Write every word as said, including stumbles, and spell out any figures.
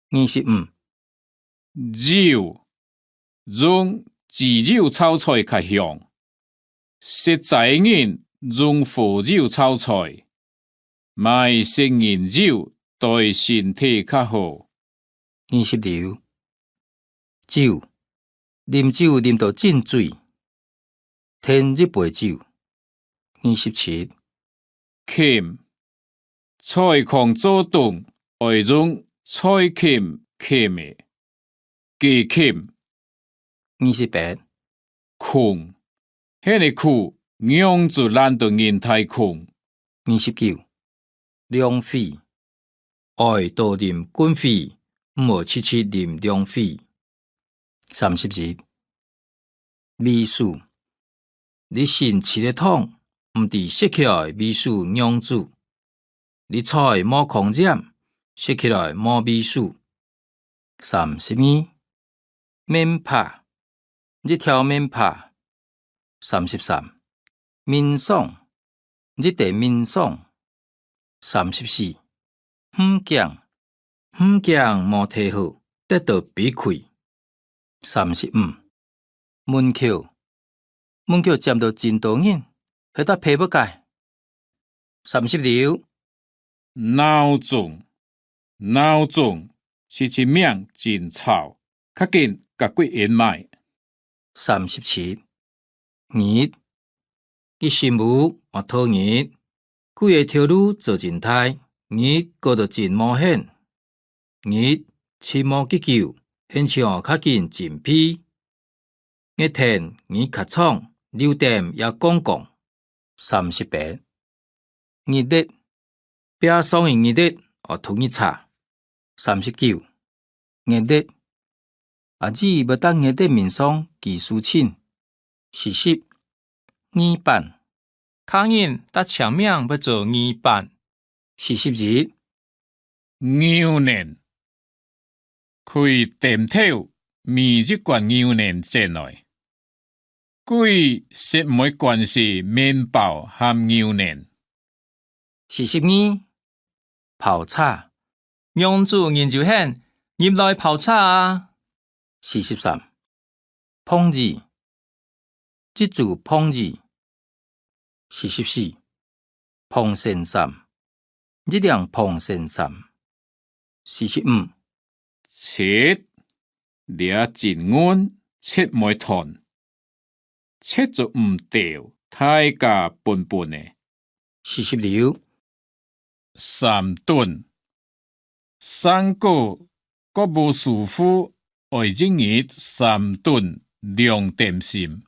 二十五。油，用豬油炒菜較香。食齋人用火油炒菜，買食人油對身體較好。二十六。酒，啉酒啉到真醉，添一杯酒。二十七。琴，菜糠做筒，愛用菜琴琴个，雞琴。二十八。窮，係个苦，仰子懶到人大窮。二十九。涼水，愛多啉滾水，毋好直直啉涼水。三十一。味緒，你新泅个糖，毋知食起來味緒仰子。你菜無糠鹽，食起來無味緒。三十二。面帕，一條面帕。三十三。面霜，一塊面霜。三十四。毋驚，毋驚無地好，得到覕氣。三十五。門口，門口尖到真多人，係搭爬不該。三十六。鬧鐘，鬧鐘，直直鳴真吵，較緊甲骨煙埋。三十七。日，佢新屋愛討日，佢个頭路做真大，日過到真無閒。日，尋無幾久，現像較緊真肥。 月天日較長，溜點也光光。三十八。日曆，壁上个日曆愛讀日查。三十九。月曆，阿姊會搭月曆面上記事情。四十。二班，客人搭青盲會做二班。四十一。 牛奶，佢擔頭買一罐牛奶轉來。佢食毋會慣勢麵包含牛奶。四十二。泡茶，仰子人就肯入來泡茶啊。四十三。 膨衣，一組膨衣。四十四。膨線衫，一領膨線衫。四十五。七，這真韌，切毋會斷，切做毋掉，大家分分仔。四十六。 三頓，生果，較無舒服，愛一日三頓兩點心。